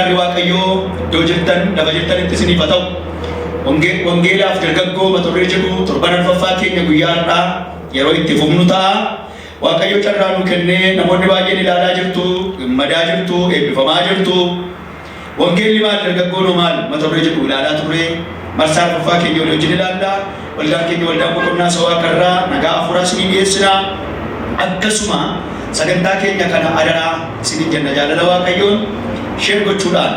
Araarri Waaqayyoo iddoo jirtan lafa jirtanitti isiniif haa ta'u. Wangeelaaf dargaggoo mata duree jedhu torban arfaffaa keenya guyyaa har'aa yeroo itti fufnu ta'a. Waaqayyo carraa nu kennee namoonni baay'een ilaalaa jirtu, gammadaa jirtu, eebbifamaa jirtu. Wangeelli maal, dargaggoon hoo maal mata duree jedhu ilaalaa turre. Marsaa arfaffaa keenya walii wajjin ilaalla. Waldaan keenya Waldaan Boqonnaa Isa Waaqarraa nagaa hafuuraa isinii dhiyeessina. Akkasuma sagantaa keenya kana adaraa isiniin jenna, jaalala Waaqayyoon share gochuudhaan,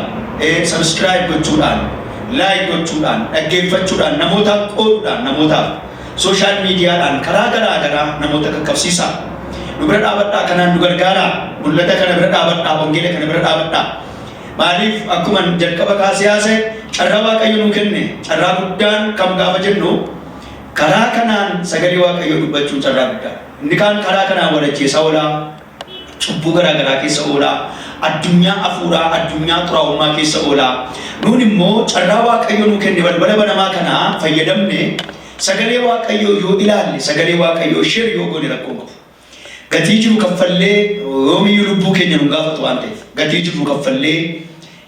subscribe gochuudhaan, like gochuudhaan, dhaggeeffachuudhaan, namootaaf qooduudhaan, namootaaf social mediadhaan karaa garaa garaa namoota qaqqabsiisaa. Nu bira dhaabadhaa, kanaan nu gargaaraa. Mul'ata kana bira dhaabadhaa, wangeela kana bira dhaabadhaa. Maaliif, akkuma jalqaba kaasee haasa'e, carraa Waaqayyo nuu kenne carraa guddaan kam gaafa jennu, karaa kanaan sagalee Waaqayyoo dubbachuun carraa guddaa. Inni kaan karaa kanaan wal ajjeesaa oolaa, cubbuu garaa garaa keessa oolaa, addunyaa hafuuraa, addunyaa xuraa'ummaa keessa oolaa. Nuun immoo carraa Waaqayyo nuu kenne balbala banamaa kanaa fayyadamne sagalee Waaqayyoo yoo ilaalle, sagalee Waaqayyoo share yoo goone, rakkoo qabu. Gatii jiru kaffallee, yoomiyyuu lubbuu keenya nu gaafatu waan ta'eef, gatii jiru kaffallee,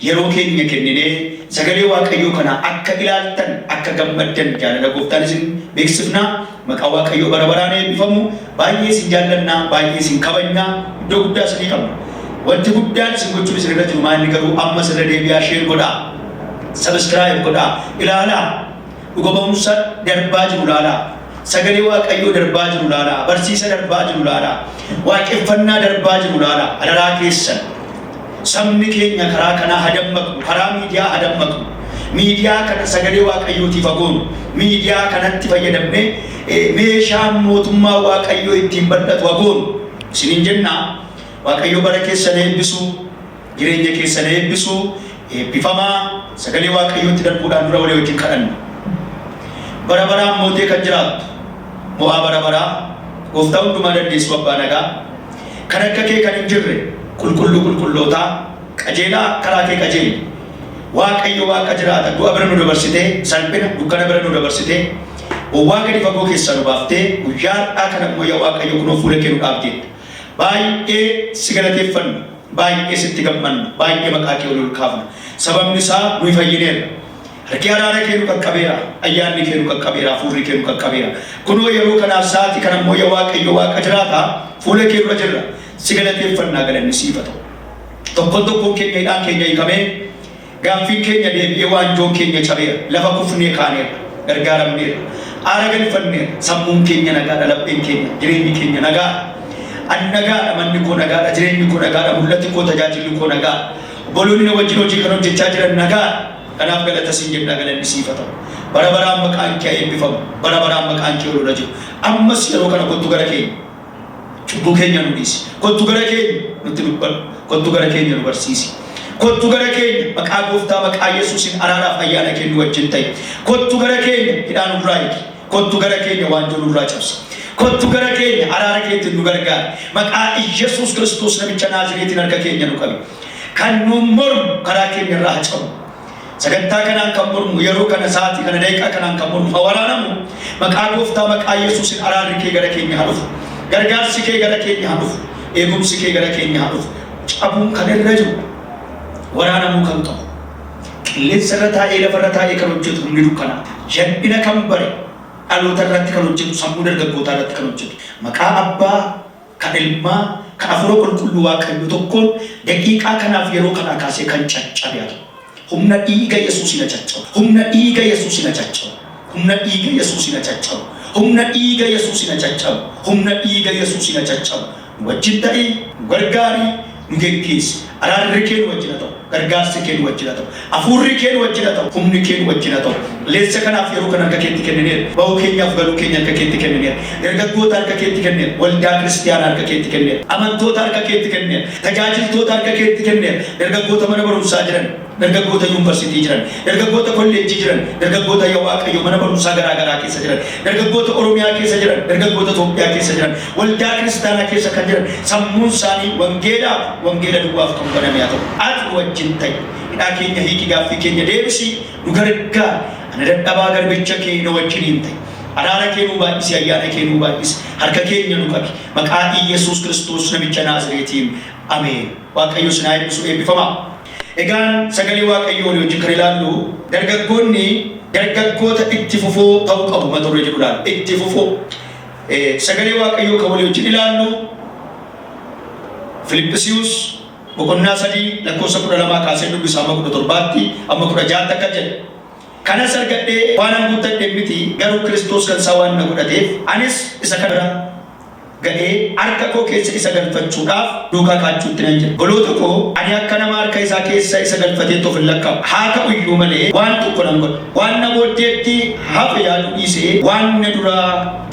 yeroo keenya kenninee sagalee Waaqayyoo kana akka ilaaltan, akka gammaddan jaalala Gooftaan isin beeksifnaa. Maqaa Waaqayyoo bara baraan eebbifamu. Baay'ee isin jaallannaa, baay'ee isin kabajnaa, iddoo guddaa isinii qabna. Wanti guddaan isin gochuun isin irra jiru maal garuu? Amma sirra deebi'aa, share godhaa, subscribe godhaa, ilaalaa, dhuga ba'umsa darbaa jiru ilaalaa, sagalee Waaqayyoo darbaa jiru ilaalaa, barsiisa darbaa jiru ilaalaa, waaqeffannaa darbaa jiru ilaalaa. Adaraa keessan, sabni keenya karaa kanaa hadammaqu, karaa miidiyaa hadammaqu. Miidiyaa kana sagalee Waaqayyootiif hagoonu. Miidiyaa kanatti fayyadamnee meeshaa mootummaa Waaqayyoo ittiin bal'atu hagoonu isiniin jennaa. Waaqayyo bara keessan eebbisu, jireenya keessan eebbisu. Eebbifamaa. Sagalee Waaqayyootti darbuudhaan dura walii wajjin kadhanna. Bara baraan mootee kan jiraattu, mo'aa bara baraa, Gooftaa hundumaa dandeessu, abbaa nagaa, kan akka kee kan hin jirre, qulqulluu qulqullootaa, qajeelaa karaa kee qajeeli, Waaqayyo Waaqa jiraata, du'a bira nu dabarsitee, salphina dukkana bira nu dabarsitee, bowwaa gadi fagoo keessaa nu baaftee, guyyaa har'aa kana immoo yaa Waaqayyo kunoo fuula kee nu dhaabdeetta. Baay'ee si galateeffanna, baay'ee sitti gammanna, baay'ee maqaa kee ol ol kaafna. Sababni isaa nuyi fayyineerra. Harki araara kee nu qaqqabeera, ayyaanni kee nu qaqqabeera, hafuurri kee nu qaqqabeera. Kunoo yeroo kanaaf sa'aatii kana immoo yaa Waaqayyo Waaqa jiraata, fuula kee dura jirra. Si galateeffannaa, galanni siif haa ta'u. Tokkoon tokkoon keenya hidhaan keenya hiikamee, gaaffiin keenya deebi'ee, waanjoon keenya cabeera. Lafa kufnee kaaneerra, gargaaramneerra, aara galfanneerra. Sammuun keenya nagaadha, lapheen keenya, jireenyi keenya nagaadha. Ani nagaadha, manni koo nagaadha, jireenyi koo nagaadha, mul'ati koo, tajaajilli koo nagaadha. Obboloonni na wajjin hojii kan hojjechaa jiran nagaadha. Kanaaf galata siin jennaa, galanni siif haa ta'u. Bara baraan maqaan kee eebbifamu. Bara baraan maqaan kee ol jiru. Ammas yeroo kana kottu gara keenya. Cubbuu keenya nu dhiisi. Kottu gara keenya, nutti dubbadhu. Kottu gara keenya, nu barsiisi. Kottu gara keenya, maqaa Gooftaa, maqaa Yesuusin araaraaf ayyaana kennu wajjin ta'e. Kottu gara keenya, hidhaa nurraa hiiki. Kottu gara keenya, waanjoo nurraa cabsi. Kottu gara keenya, araara keetiin nu gargaari. Maqaa Iyyasuus Kiristoos namicha Naazireetiin harka keenya nu qabi. Kan nuun mormu karaa keenya irraa haa cabu. Sagantaa kanaan kan mormu, yeroo kana, sa'aatii kana, daqiiqaa kanaan kan mormu haa waraanamu. Maqaa Gooftaa, maqaa Yesuusin araarri kee gara keenya haa dhufu. Gargaarsi kee gara keenya haa dhufu. Eegumsi kee gara keenya haa dhufu. Cabuun kan irra jiru, waraanamuu kan qabu, qilleensa irra taa'ee, lafa irra taa'ee kan hojjetu humni dukkanaa, jal'ina kan bare, dhaloota irratti kan hojjetu, sammuu dargaggootaa irratti kan hojjetu, maqaa Abbaa, kan Ilmaa, kan Hafuura Qulqulluu Waaqayyo tokkoon daqiiqaa kanaaf yeroo kanaa kaasee kan caccabe haa ta'u. Humna dhiiga Yesuusiin haa caccabu. Humna dhiiga Yesuusiin haa caccabu. Humna dhiiga Yesuusiin haa caccabu. Humna dhiiga Yesuusiin haa caccabu. Humna dhiiga Yesuusiin haa caccabu. Nu wajjin ta'ii, nu gargaarii, nu geggeessi. Araarri kee nu wajjin haa ta'u. Gargaarsi kee nu wajjin haa ta'u. Hafuurri kee nu wajjin haa ta'u. Humni kee nu wajjin haa ta'u. Qilleensa kanaaf yeroo kana harka keetti kennineera. Ba'uu keenyaaf galuu keenya harka keetti kennineera. Dargaggoota harka keetti kenneera. Waldaa kiristiyaanaa harka keetti kenneera. Amantoota harka keetti kenneera. Tajaajiltoota harka keetti kenneera. Dargaggoota mana barumsaa jiran, dargaggoota yuunivarsiitii jiran, dargaggoota kolleejjii jiran, dargaggoota yaa Waaqayyo mana barumsaa garaa garaa keessa jiran, dargaggoota Oromiyaa keessa jiran, dargaggoota Itoophiyaa keessa jiran, waldaa kiristaanaa keessa kan jiran, sammuun isaanii wangeelaaf, wangeela duwwaaf kan baname haa ta'u. Ati nu wajjin ta'i. Hidhaa keenya hiiki, gaaffii keenya deebisi, nu gargaari. Ana dadhabaa garbicha kee na wajjiniin ta'i. Araara kee nuu baay'isi, ayyaana kee nuu baay'isi, harka keenya nu qabi. Maqaa Iyyasuus Kiristoos namicha Naazireetiin, ameen. Waaqayyo isin haa eebbisu, eebbifamaa. Egaan sagalee Waaqayyoo walii wajjin kan ilaallu dargaggoonni dargaggoota itti fufoo ta'uu qabu mata duree jedhudhaan itti fufoo. Sagalee Waaqayyoo kan walii wajjin ilaallu Filiphisiiyus boqonnaa 3 lakkoofsa 12 kaasee dubbisa amma 17tti amma 16tti akka jedha. Kanas argadhee waanan guuttadhe miti, garuu Kiristoos kan isaa waan na godhateef, anis isa kana bira ga'ee harka koo keessa isa galfachuudhaaf duukaa kaachuutti nan jira. Obboloota koo, ani akka nama harka isaa keessa isa galfateetti of hin lakkaa'u. Haa ta'u iyyuu malee waan tokko nan godha. Waan na booddeetti hafe yaaduu dhiisee waan na dura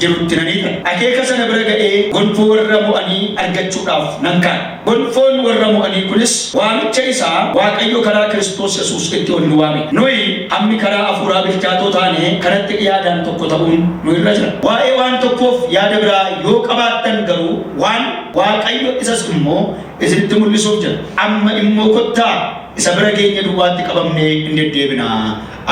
jirutti nan hiixadha. Akeeka sana bira ga'ee gonfoo warra mo'anii argachuudhaaf nan kaadha. Gonfoon warra mo'anii kunis waamicha isa Waaqayyo karaa Kiristoos Yesuus itti ol nu waame dha. Nuyi hammi karaa hafuuraa bilchaatoo taane kanatti yaadaan tokko ta'uun nu irra jira. Waa'ee waan tokkoof yaada biraa yoo qabaattan garuu waan Waaqayyo isas immoo isinitti mul'isuuf jira. Amma immoo kottaa isa bira geenye duwwaatti qabamnee in deddeebinaa.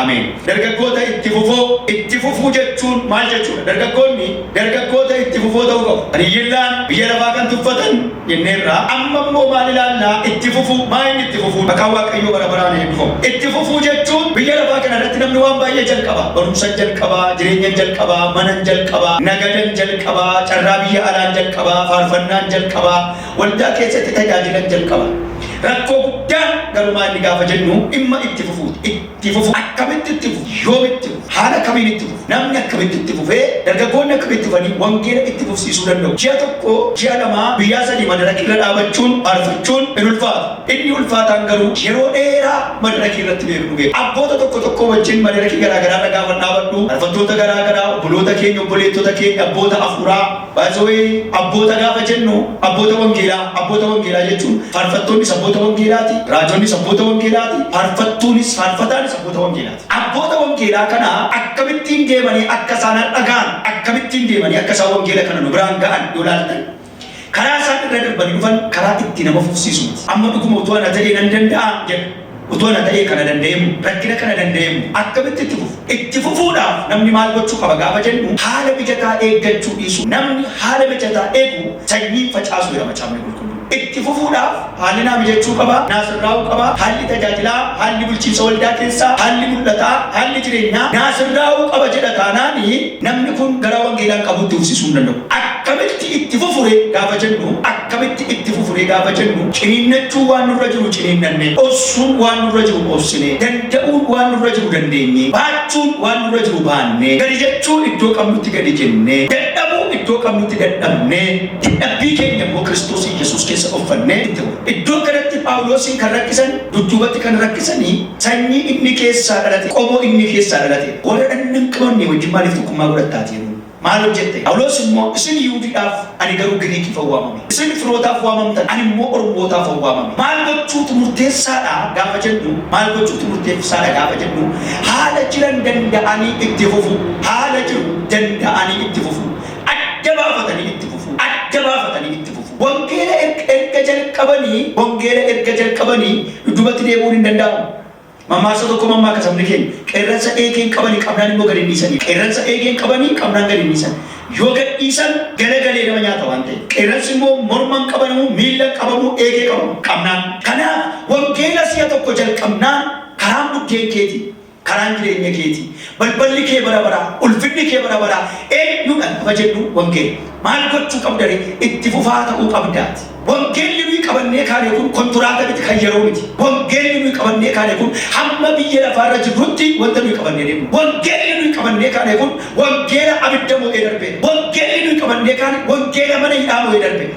Ameen. Dargaggoota itti fufoo. Itti fufuu jechuun maal jechuudha? Dargaggoonni dargaggoota itti fufoo ta'uu qabu. Hariyyillaan biyya lafaa kan tuffatan jenneerra. Amma immoo maal ilaallaa? Itti fufuu. Maa inni itti fufuu? Maqaan Waaqayyoo bara baraan eebbifamu. Itti fufuu jechuun biyya lafaa kana irratti namni waan baay'ee jalqaba. Barumsan jalqaba, jireenyan jalqaba, manan jalqaba, nagadan jalqaba, carraa biyya alaan jalqaba, faarfannaan jalqaba, waldaa keessatti tajaajilan jalqaba. Rakkoo guddaan garuu maal inni gaafa jennu dhimma itti fufuuti. Itti fufuu akkamitti itti fufu? Yoom itti fufu? Haala kamiin itti fufu? Namni akkamitti itti fufee dargaggoonni akkamitti fufanii wangeela itti fufsiisuu danda'u? Ji'a tokko, ji'a lama, guyyaa sadii madarakii irra dhaabachuun faarfachuun hin ulfaatu. Inni ulfaataan garuu yeroo dheeraa madarakii irratti beeknu beeku. Abboota tokko tokko wajjin madarakii garaa garaa irra gaafa dhaabadhu faarfattoota garaa garaa, obboloota keenya, obboleettota keenya, abboota hafuuraa. By the way, abboota gaafa jennu abboota wangeelaa, abboota wangeelaa jechuun faarfattoonnis abboota wangeelaati, raajonnis abboota wangeelaati, faarfattuunis faarfataanis abboota wangeelaati. Abboota wangeelaa kana akkamittiin deemanii akka isaan har'a ga'an, akkamittiin deemanii akka isaan wangeela kana nu biraan ga'an yoo ilaaltan, karaa isaan irra darbanii dhufan karaa itti nama fufsiisu miti. Amma dhuguma utuu ana ta'ee nan danda'a jedha. Utuu ana ta'ee kana danda'eemu, rakkina kana danda'eemu, akkamitti itti fufu? Itti fufuudhaaf namni maal gochuu qaba gaafa jennu haala mijataa eeggachuu dhiisuu. Namni haala mijataa eegu sanyii hin facaasu jedha Macaafni Qulqulluun. Itti fufuudhaaf haalli naa mijachuu qaba, naa sirraa'uu qaba, haalli tajaajilaa, haalli bulchiinsa waldaa keessaa, haalli mul'ataa, haalli jireenyaa naa sirraa'uu qaba jedha taanaani namni kun garaa wangeelaan qabu itti fufsiisuu hin danda'u. Akkamitti itti fufure gaafa jennu, akkamitti itti fufure gaafa jennu, ciniinnachuu waan nurra jiru ciniinnannee, obsuun waan nurra jiru obsinee, danda'uun waan nurra jiru dandeenyee, baachuun waan nurra jiru baannee, gadi jechuu iddoo qabnutti gadi jennee, dadhabuu iddoo qabnutti dadhabnee, dadhabbii keenya immoo Kiristoos Iyyasuus keessa uffannee itti fufna. Iddoo kanatti Phaawuloosiin kan rakkisan, dudduubatti kan rakkisanii sanyii inni keessaa dhalate, qomoo inni keessaa dhalate, warra dhagna hin qabanne wajjin maaliif tokkummaa godhattaati jedhuun. Maal hojjette? Phaawulos immoo, Isin Yihudiidhaaf, ani garuu Giriikiifan waamame. Isin firootaaf waamamtan, ani immoo ormootaafan waamame. Maal gochuutu murteessaa dha gaafa jennu, maal gochuutu murteessaa dha gaafa jennu, haala jiran danda'anii itti fufuu, haala jiru danda'anii itti fufuu, adda baafatanii itti fufuu, adda baafatanii itti fufuu. Wangeela erga jalqabanii, wangeela erga jalqabanii dudduubatti deebi'uun hin danda'amu. Mammaaksa tokko mammaaka sabni keenya. Qeerransa eegeen qabanii qabnaan immoo gad hin dhiisanii. Qeerransa eegeen qabanii qabnaan gad hin dhiisan. Yoo gad dhiisan galagalee nama nyaata waan ta'eef. Qeerransi immoo morma hin qabanamu, miilla hin qabamu, eegee qabamu qabnaan. Kanaaf wangeela si'a tokko jalqabnaan karaan buddeen keetii, karaan jireenya keetii, balballi kee bara baraa, ulfinni kee bara baraa eenyudha gaafa jennu wangeela. Maal gochuu qabda ree? Itti fufaa ta'uu qabdaati. Wangeelli nuyi qabannee kaane kun kontiraata miti, kan yeroo miti. Wangeelli nuyi qabannee kaane kun hamma biyya lafaarra jirrutti wanta nuyi qabannee deemnu. Wangeelli nuyi qabannee kaane kun wangeela abidda mo'ee darbeedha. Wangeelli nuyi qabannee kaane wangeela mana hidhaa mo'ee darbeedha.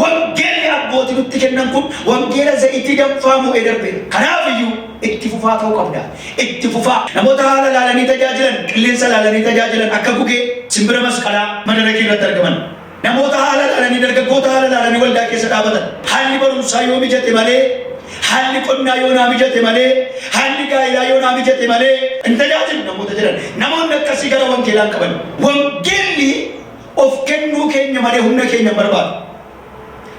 Wangeelli abbootii nutti kennan kun wangeela zayitii danfaa mo'ee darbeedha. Kanaaf iyyuu itti fufaa ta'uu qabda. Itti fufaa. Namoota haala laalanii tajaajilan, qilleensa laalanii tajaajilan akka gugee simbira masqalaa madarakii irratti argaman. Namoota haala laalanii, dargaggoota haala laalanii waldaa keessa dhaabatan. Haalli barumsaa yoo mijate malee, haalli qonnaa yoo naa mijate malee, haalli gaa'elaa yoo naa mijate malee hin tajaajilu namoota jedhan. Namoonni akkasii gara wangeelaa hin qaban. Wangeelli of kennuu keenya malee humna keenya hin barbaadu.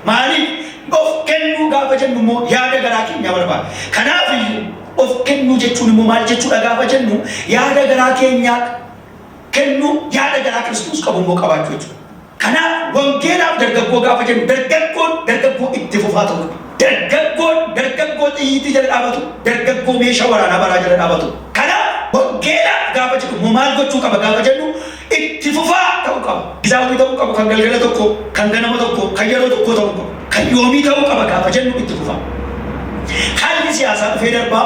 Maaliif? Of kennuu gaafa jennu immoo yaada garaa keenyaa barbaada. Kanaaf iyyuu of kennuu jechuun immoo maal jechuudha gaafa jennu yaada garaa keenyaa kennuu, yaada garaa Kiristoos qabu immoo qabaachuu jechuudha. Kanaaf wangeelaaf dargaggoo gaafa jennu dargaggoon dargaggoo itti fufaa ta'uu qaba. Dargaggoon Dargaggoo xiyyiitii jala dhaabatu, dargaggoo meeshaa waraanaa baraa jala dhaabatu. Kanaaf wangeela gaafa jedhu immoo maal gochuu qaba gaafa jennu, itti fufaa ta'uu qaba. Gizaawwii ta'uu qabu, kan galgala tokko, kan ganama tokko, kan yeroo tokko ta'uu qabu. Kan yoomii ta'uu qaba gaafa jennu itti fufaa. Haalli siyaasaa dhufee darbaa,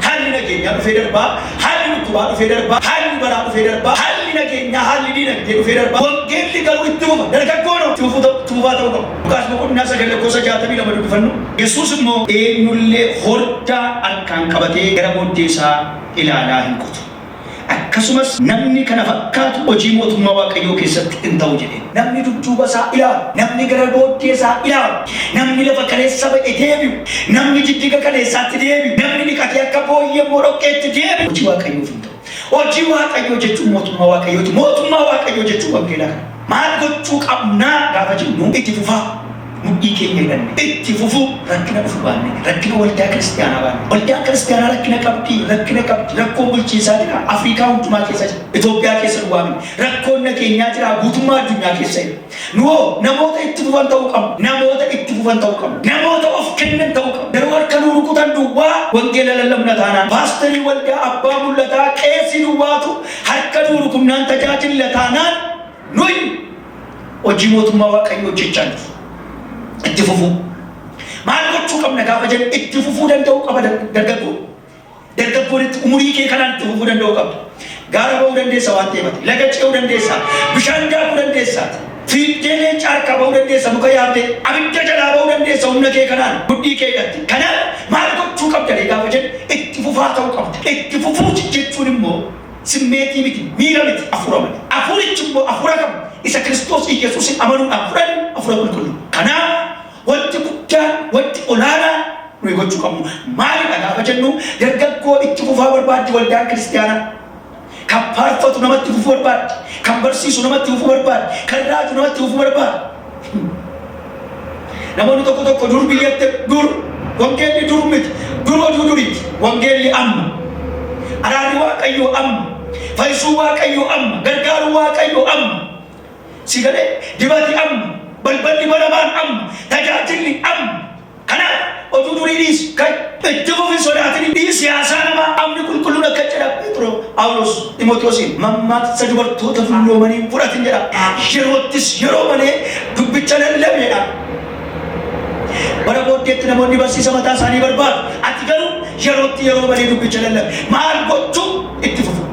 haalli nageenyaa dhufee darbaa, haalli dhukkubaa dhufee darbaa, haalli baraa dhufee darbaa, haalli nageenyaa, haalli diinagdee dhufee darbaa. Wangeelli garuu itti fufa. Dargaggoon itti fufaa ta'uu qaba. Luqaas boqonnaa 9 lakkoofsa 62 dubbifannu. Yesuus immoo, "Eenyullee hordaa harkaan qabatee gara booddee isaa ilaalaa hin qotu. Akkasumas namni kana fakkaatu hojii mootummaa Waaqayyoo keessatti hin ta'u" jedheen. Namni dudduuba isaa ilaalu, namni gara booddee isaa ilaalu, namni lafa kaleessa ba'e deebi'u, namni diddiga kaleessaatti deebi'u, namni dhiqatee akka booyyee immoo dhoqqeetti deebi'u hojii Waaqayyoof hin ta'u. Hojii Waaqayyoo jechuun mootummaa Waaqayyooti. Mootummaa Waaqayyoo jechuun wangeela kana. Maal gochuu qabnaa gaafa jennu, itti fufaa. Mudhii keenya hidhanne itti fufuu, rakkina dhufu baanne, rakkina waldaa kiristiyaanaa baanne. Waldaan kiristiyaanaa rakkina qabdi, rakkina qabdi. Rakkoon bulchiinsaa jira, Afrikaa hundumaa keessa jira, Itoophiyaa keessa duwwaa miti. Rakkoon nageenyaa jira, guutummaa addunyaa keessa jira. Nuhoo namoota itti fufan ta'uu qabnu, namoota itti fufan ta'uu qabnu, namoota of kennan ta'uu qabnu. Yeroo harka nuu rukutan duwwaa wangeela lallabna taanaan, paasterii waldaa, abbaa mul'ataa, qeesii duwwaatu harka nuu rukunnaan tajaajilla taanaan, nuyi hojii mootummaa Waaqayyoo hojjechaa jiru. Itti fufuu. Maal gochuu qabna gaafa jennu, itti fufuu danda'uu qaba dargaggoo. Dargaggoon itti umurii kee kanaan itti fufuu danda'uu qabda. Gaara ba'uu dandeessa waan ta'eef ati. Laga ce'uu dandeessa. Bishaan daakuu dandeessa. Fiigdee leenca harkaa ba'uu dandeessa, muka yaabdee. Abidda jalaa ba'uu dandeessa humna kee kanaan, mudhii kee hidhatti. Kanaaf maal gochuu qabda gaafa jennu, itti fufaa ta'uu qabda. Itti fufuu jechuun immoo simmeetii miti, miira miti, hafuura malee. Hafuurichi immoo hafuura kam? Isa Kiristoos Iyyasuusin amanuudhaan fudhannu, hafuura qulqulluu. Kanaaf wanti guddaan, wanti olaanaan nuyi gochuu qabnu maalidha gaafa jennu, dargaggoo itti fufaa barbaaddi waldaan kiristiyaanaa. Kan faarfatu namatti fufuu barbaaddi. Kan barsiisu namatti fufuu barbaaddi. Kan raaju namatti fufuu barbaaddi. Namoonni tokko tokko dur biyyatti dur, wangeelli dur miti. Dur oduu duriiti. Wangeelli amma. Araarri Waaqayyoo amma. Fayyisuu Waaqayyoo amma. Gargaaruu Waaqayyoo amma. Si galee, dibati amma. Balballi banamaan amma. Tajaajilli amma. Kanaaf oduu durii dhiisi. Kan itti fufi, sodaatin, dhiisi siyaasaa namaa. Amni qulqulluun akka jedha Phexro Phaawulos Ximotewoosiin, "Mammaaksa dubartoota dulloomanii hin fudhatin" jedha. "Yeroottis yeroo malee dubbicha lallabeedha. Bara booddeetti namoonni barsiisa mataa isaanii barbaadu. Ati garuu yerootti yeroo malee dubbicha lallabe." Maal gochuu? Itti fufu.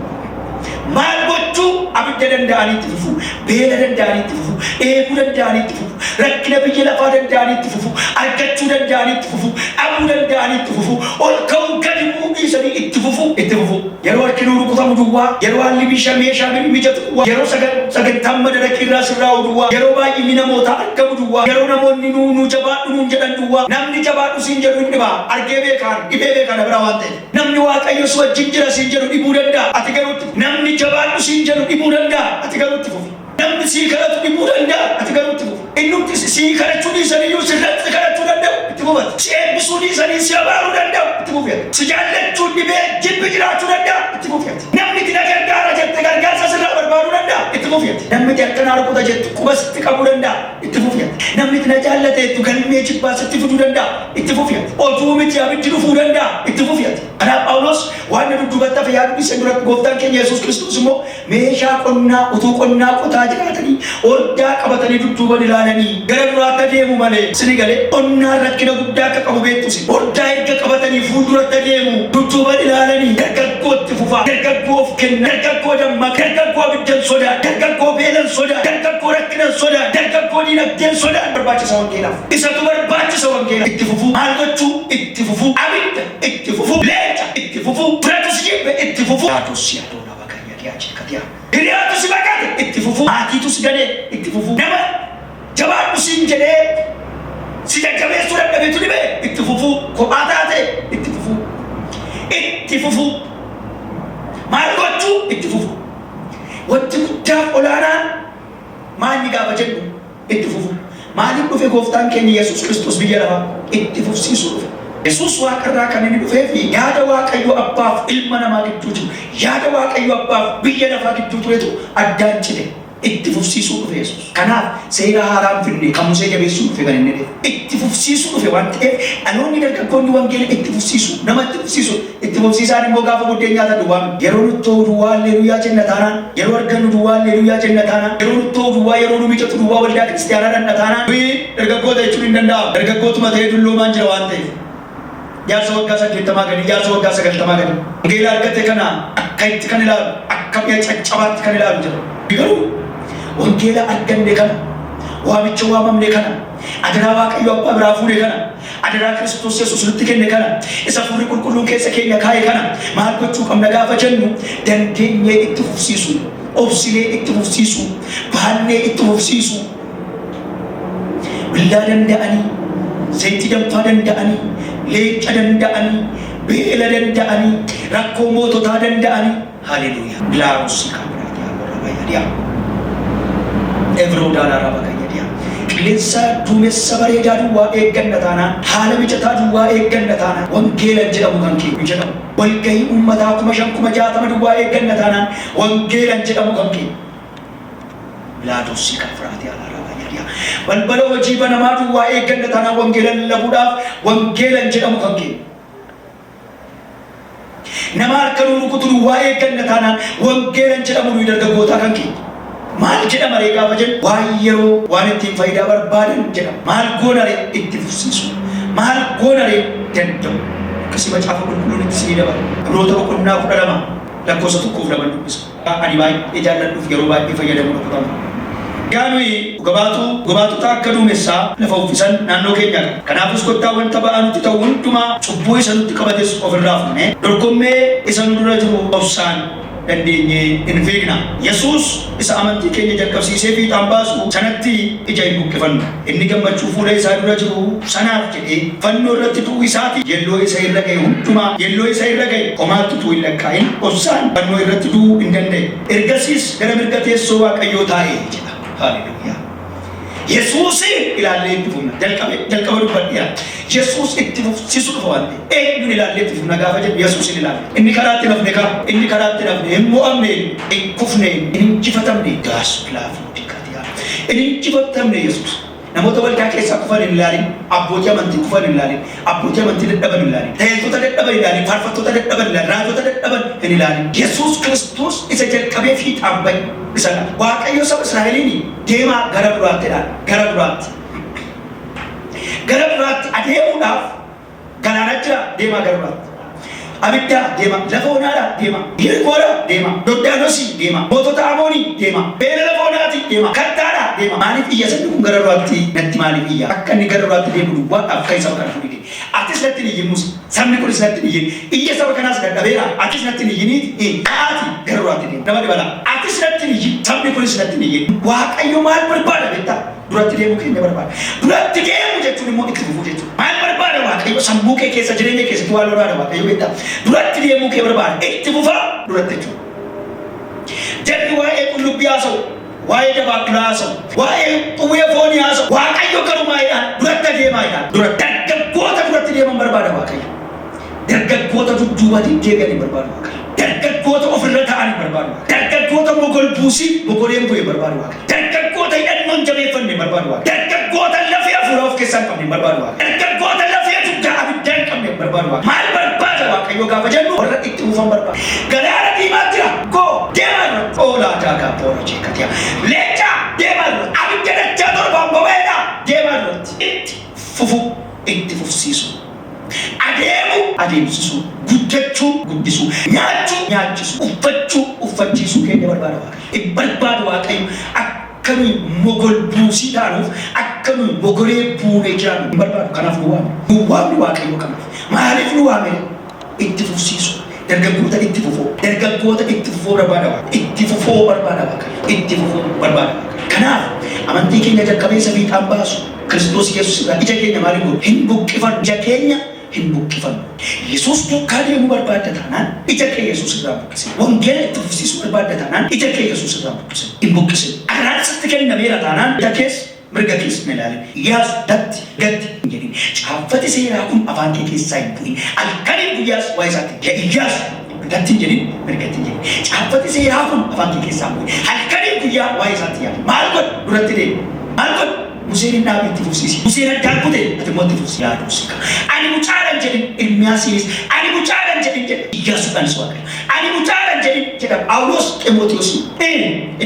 Maal gochuu? Abidda danda'anii itti fufu. Beela danda'anii itti fufu. Dheebuu danda'anii itti fufu. Rakkina biyya lafaa danda'anii itti fufu. Argachuu danda'anii itti fufu. Dhabuu danda'anii itti fufu. Ol ka'uu, gadi bu'uu dhiisanii itti fufu. Itti fufu. Yeroo harki nuu rukutamu duwwaa, yeroo haalli bisha meeshaa mijatu duwwaa, yeroo sagantaan madarakii irraa sirraa'u duwwaa, yeroo baay'inni namootaa argamu duwwaa, yeroo namoonni nuu jabaadhu nuun jedhan duwwaa, namni jabaadhu siin jedhu hin dhibaa. Argee beekaan, dhibee beekaan biraa waan ta'eef. Namni Waaqayyo si wajjin jira siin jedhu dhibuu danda'a. Ati garuu itti fufi. Namni jabaadhu siin jedhu dhibuu danda'a. Ati garuu itti fufi. Namni sii kadhatu dhibuu danda'a. Ati garuu itti fufi. Innumti sii kadhachuu dhiisaniyyuu sirratti kadhachuu danda'u. Itti fufati. Si eebbisuu dhiisanii si abaaruu danda'u. Itti fufi ati. Si jaallachuun dhibee jibbi jiraachuu danda'a. Itti fufi ati. Namni itti na gargaara jette gargaarsa sirraa barbaaduu danda'a. Itti fufi ati. Namni itti akkanaa rukuta jettu quba sitti qabuu danda'a. Itti fufi ati. Namni itti na jaallate jettu galmee jibbaa sitti fiduu danda'a. Itti fufi ati. Oduu miti, abiddi dhufuu danda'a. Itti fufi ati. Kanaaf Phaawulos waan na dudduubatti hafe yaaduu dhiisee duratti, gooftaan keenya Yesuus Kiristoos immoo meeshaa qonnaa utuu qonnaa qotaa jiraatanii hordaa qabatanii dudduuban ilaalanii gara duraatti adeemu malee. Sini galee, qonnaan rakkina guddaa akka qabu beektu isin. Hordaa erga qabatanii fuulduratti adeemu, dudduuban ilaalanii. Dargaggoo itti fufaa, dargaggoo of kenna, dargaggoo dammaqa, dargaggoo abiddan sodaa, dargaggoo beelan sodaa, dargaggoo rakkinan sodaa, dargaggoo diinagdeen sodaa barbaachisa wangeelaaf. Isatu barbaachisa wangeela. Itti fufuu. Maal gochuu? Itti fufuu. Abidda itti fufuu. Leenca itti fufuu. Firatu si jibbe, itti fufuu. Yaados si adoona bakayya kiyaa jeekatiyaa. Hiriyaatu si baqate, itti fufuu. Maatiitu si ganee, itti fufuu. Nama jabaadhu siin jedhee si jajjabeessuu dadhabeetu dhibee, itti fufuu. Kophaa taate, itti fufuu. Itti fufuu. Maal gochuu? Itti fufuu. Wanti guddaaf olaanaan maalni gaafa jennu, itti fufuu. Maaliif dhufe gooftaan keenya Yesuus Kiristoos biyya lafaa? Itti fufsiisuu dhufe. Yesuus waaqarraa kan inni dhufee fi yaada Waaqayyo abbaaf ilma namaa gidduu jiru, yaada Waaqayyo abbaaf biyya lafaa gidduu turetu addaan cite. Itti fufsiisuu dhufe Yesuus. Kanaaf seera haaraa hin fidne, kan Musee jabeessuu dhufe kan inni dhufe. Itti fufsiisuu dhufe waan ta'eef dhaloonni dargaggoonni wangeela itti fufsiisuu, nama itti fufsiisu. Itti fufsiisaan immoo gaafa buddeen nyaatan duwwaa miti. Yeroo nutti ta'u duwwaa Alleluuyaa jenna taanaan, yeroo argannu duwwaa Alleluuyaa jenna taanaan, yeroo nutti ta'u duwwaa, yeroo nu mijatu duwwaa waldaa kiristiyaanaa dhaqna taanaan, nuyi dargaggoota jechuun hin danda'amu. Dargaggootuma ta'ee dulloomaan jira waan ta'eef. Jaarsa waggaa 80 gadi, jaarsa waggaa 90 gadi. Wangeela argate kana akka itti kan ilaalu, akka mi'a caccabaatti kan ilaalu jira. Garuu wangeela arganne kana, waamicha waamamne kana, adaraa Waaqayyo Abbaa biraa fuune kana, adaraa Kiristoos Yesuus nutti kenne kana, isa Hafuurri Qulqulluun keessa keenya kaa'e kana maal gochuu qabna gaafa jennu, dandeenyee itti fufsiisuu, obsinee itti fufsiisuu, baannee itti fufsiisuu, billaa danda'anii, zayitii danfaa danda'anii, leenca danda'anii, beela danda'anii, rakkoo moototaa danda'anii. Haleluuyaa. Bilaaruusii kaabiraatiyaa warra bayyadiyaa. Evroo daalaaraa bakayyadiyaa. Qilleensa duumessa bareedaa duwwaa eegganna taanaan, haala mijataa duwwaa eegganna taanaan, wangeela hin jedhamu kan kee hin jedhamu. Walgahii uummataa 5,000 60,000 duwwaa eegganna taanaan, wangeela hin jedhamu kan kee. Bilaadoosii kaafiraatii alaaraa bayyadiyaa. Balbala hojii banamaa duwwaa eegganna taanaan, wangeela lallabuudhaaf wangeela hin jedhamu kan kee. Nama harka nu rukutu duwwaa eegganna taanaan, wangeela hin jedhamu nuyi dargaggootaa kan keenya. Maal jedhama ree gaafa jennu, waan yeroo waan ittiin faayidaa barbaadan jedhama. Maal goona ree? Itti fufsiisuu. Maal goona ree? Danda'u. Akkasii macaafa qulqulluun itti isinii dabala. Ibroota boqonnaa 12 lakkoofsa 1 fi 2 dubbisa. Ani baay'ee jaalladhuuf yeroo baay'ee fayyadamudha kutaan kun. Egaa nuyi dhuga baatuu, dhuga baatota akka duumessaa lafa uffisan naannoo keenyaa qabna. Kanaafis kottaa wanta ba'aa nutti ta'u hundumaa, cubbuu isa nutti qabates of irraa fuunee, dorgommee isa nu dura jiru obsaan dandeenyee in fiigna. Yesuus isa amantii keenya jalqabsiisee fiixaan baasu sanatti ija hin buqqifannu. Inni gammachuu fuula isaa dura jiru sanaaf jedhee fannoo irratti du'uu isaatiin yelloo isa irra ga'e hundumaa, yelloo isa irra ga'e homaatti utuu hin lakkaa'in obsaan fannoo irratti du'uu in danda'e. Ergasiis gara mirga teessoo Waaqayyoo taa'e jedha. Haaleluuyaa! Yesuusiin ilaallee itti fufna. Jalqabe, jalqaba dubbadheera. Yesuus itti fufsiisu dhufa waan ta'eef. Eenyuun ilaallee itti fufna gaafa jennu, Yesuusin ilaalle. Inni karaatti hin hafne kaa. Inni karaatti hin hafne, hin mo'amne, hin kufne, hin injifatamne. Gaas pilaafuu diqatiyaa. Hin injifatamne Yesuus. Namoota waldaa keessaa kufan hin ilaalin. Abbootii amantii kufan hin ilaalin. Abbootii amantii dadhaban hin ilaalin. Tajaajiltoota dadhaban hin ilaalin. Faarfattoota dadhaban hin ilaalin. Raajota dadhaban hin ilaalin. Yesuus Kiristoos isa jalqabee fiixaan ba'e isa ilaali. Waaqayyo saba Israa'eliin deemaa gara duraatti jedhaan. Gara duraatti. Gara duraatti adeemuudhaaf galaana jira, deemaa gara duraatti. Abiddaa deema, lafa onaadha deema, Yerikoodha deema, Yordaanosii deema, mootota Amoonii deema, beela lafa onaati deema, kattaadha deema. Maaliif iyya sabni kun gara duraatti natti maaliif iyya? Akka inni gara duraatti deemu duwwaadhaaf kan saba kana fuudhee. Atis natti hin iyyin Muse. Sabni kunis natti hin iyyin. Iyya saba kanaas dadhabeera. Atis natti hin iyyiniiti ka'aati gara duraatti deema. Nama dhibala. Atis natti hin iyyin. Sabni kunis natti hin iyyin. Waaqayyo maal barbaada beektaa? Duratti deemuu keenya barbaada. Duratti deemuu jechuun immoo itti fufuu jechuudha. Maal barbaada Waaqayyo? Sammuu kee keessa, jireenya keessatti waan barbaada Waaqayyo beektaa? Duratti deemuu kee barbaada. Itti fufaa duratti jechuudha. Jarri waa'ee qullubbii haasa'u, waa'ee dabaaqqilaa haasa'u, waa'ee xuwwee foonii haasa'u. Waaqayyo garuu maayidhaan duratti adeemaa jedhaan. Dura dargaggoota duratti deeman barbaada Waaqayyo. Dargaggoota dudduubatti deebi'an hin barbaadu Waaqayyo. Dargaggoota ofirra ta'an hin barbaadu Waaqayyo. Dargaggoota mogol buusii mogoleen bu'e hin barbaadu Waaqayyo. Dargaggoota hidhannoo hin jabeeffanne hin barbaadu Waaqayyo. Dargaggoota lafee hafuuraa of keessaa hin qabne hin barbaadu Waaqayyo. Dargaggoota lafee dugdaa abiddaa hin qabne hin barbaadu Waaqayyo. Maal barbaada Waaqayyo gaafa jennu, warra itti fufan barbaada. Galaana diimaa jira. Goo deemaa duratti. Oolaa daagaa boora jeekatiyaa. Leencaa deemaa duratti. Abidda dachaa torbaan boba'eedha deemaa duratti. Itti fufu, itti fufsiisuu. Adeemuu, adeemsisuu, guddachuu, guddisuu, nyaachuu, nyaachisuu, uffachuu, uffachiisuu keenya barbaada Waaqayyo. Hin barbaadu Waaqayyo akka nuyi mogol buusii taanuuf, akka nuyi mogolee buunee jiraannu hin barbaadu. Kanaaf nu waame. Nu waamni Waaqayyo kanaaf. Maaliif nu waame? Itti fufsiisuu. Dargaggoota itti fufoo. Dargaggoota itti fufoo barbaada Waaqayyo. Itti fufoo barbaada Waaqayyo. Itti fufoo barbaada Waaqayyo. Kanaaf amantii keenya jalqabee isa fiixaan baasu Kiristoos Yesuus irraa ija keenya maal hin goonu? Hin buqqifannu. Ija keenya hin buqqifannu. Yesuus duukaa deemuu barbaadda taanaan ija kee Yesuus irraa hin buqqisin. Wangeela itti fufsiisuu barbaadda taanaan ija kee Yesuus irraa hin buqqisin. Hin buqqisin. Karaan sitti kennameera taanaan ija kees mirga kees hin ilaalin. Iyaasu datti gatti hin jedhin. Caaffati seeraa kun afaan kee keessaa hin bu'in. Halkanii guyyaas waa'ee isaatti. Yaa Iyaasu Bitatti hin jedhin, mirgatti hin jedhin. Caaffati seeraa kun afaan kee keessaa hin bu'in. Halkanii guyyaa waa'ee isaatti yaadi. Maal godhu? Duratti deemi. Maal godhu? Museen hin dhaabe itti fufsiisi. Museen addaan kute ati immoo itti fufsiisi. Yaaduu si qaba. Ani mucaadhan jedhin Ermiyaasiinis ani mucaadhan jedhin jedha. Iyyaasuudhaanis Waaqayyo. Ani mucaadhan jedhin jedha Phaawulos Ximootiyoosiin.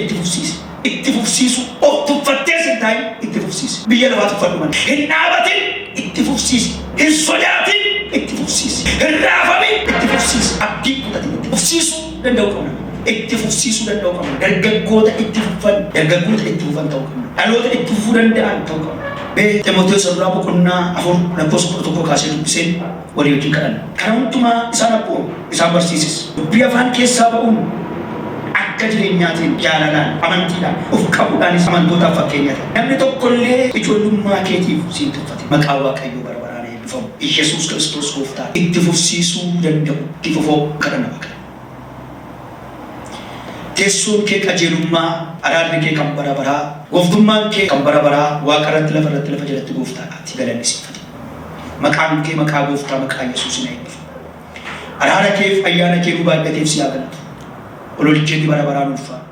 Itti fufsiisi. Itti fufsiisu of tuffattees hin taa'in itti fufsiisi. Biyya lafaa tuffadhu malee. Hin dhaabatin itti fufsiisi. Hin sodaatin itti fufsiisi. Hin raafamin itti fufsiisi. Abdii kutatin itti fufsiisuu danda'uu qabna. Itti fufsiisuu danda'uu qabna. Dargaggoota itti fufan, dargaggoota itti fufan ta'uu qabna. Dhaloota itti fufuu danda'an ta'uu qabna. Mee Ximootiyoos isa duraa boqonnaa 4 lakkoofsa 11 kaasee dubbiseen walii wajjin kadhanna. Kana hundumaa isaan abboomi, isaan barsiisis. Dubbii afaan keessaa ba'uun akka jireenyaatiin, jaalalaan, amantiidhaan, of qabuudhaanis amantootaaf fakkeenya ta'i. Namni tokko illee ijoollummaa keetiif si hin tuffatin. Maqaan Waaqayyoo bara baraan haa eebbifamu. Iyyasuus Kiristoos Gooftaadha. Itti fufsiisuu danda'u. Itti fufoo kadhanna Waaqayyo. Teessoon kee qajeelummaa, araarri kee kan bara baraa, gooftummaan kee kan bara baraa, waaqa irratti, lafa irratti, lafa jalatti gooftaadha ati. Galanni siif haa ta'u. Maqaan kee maqaa gooftaa maqaa Yesuusin haa eebbifamu. Araara keef ayyaana kee nu baay'ateef si haa galatu. Ol ol jedhi bara baraan ulfaadhu.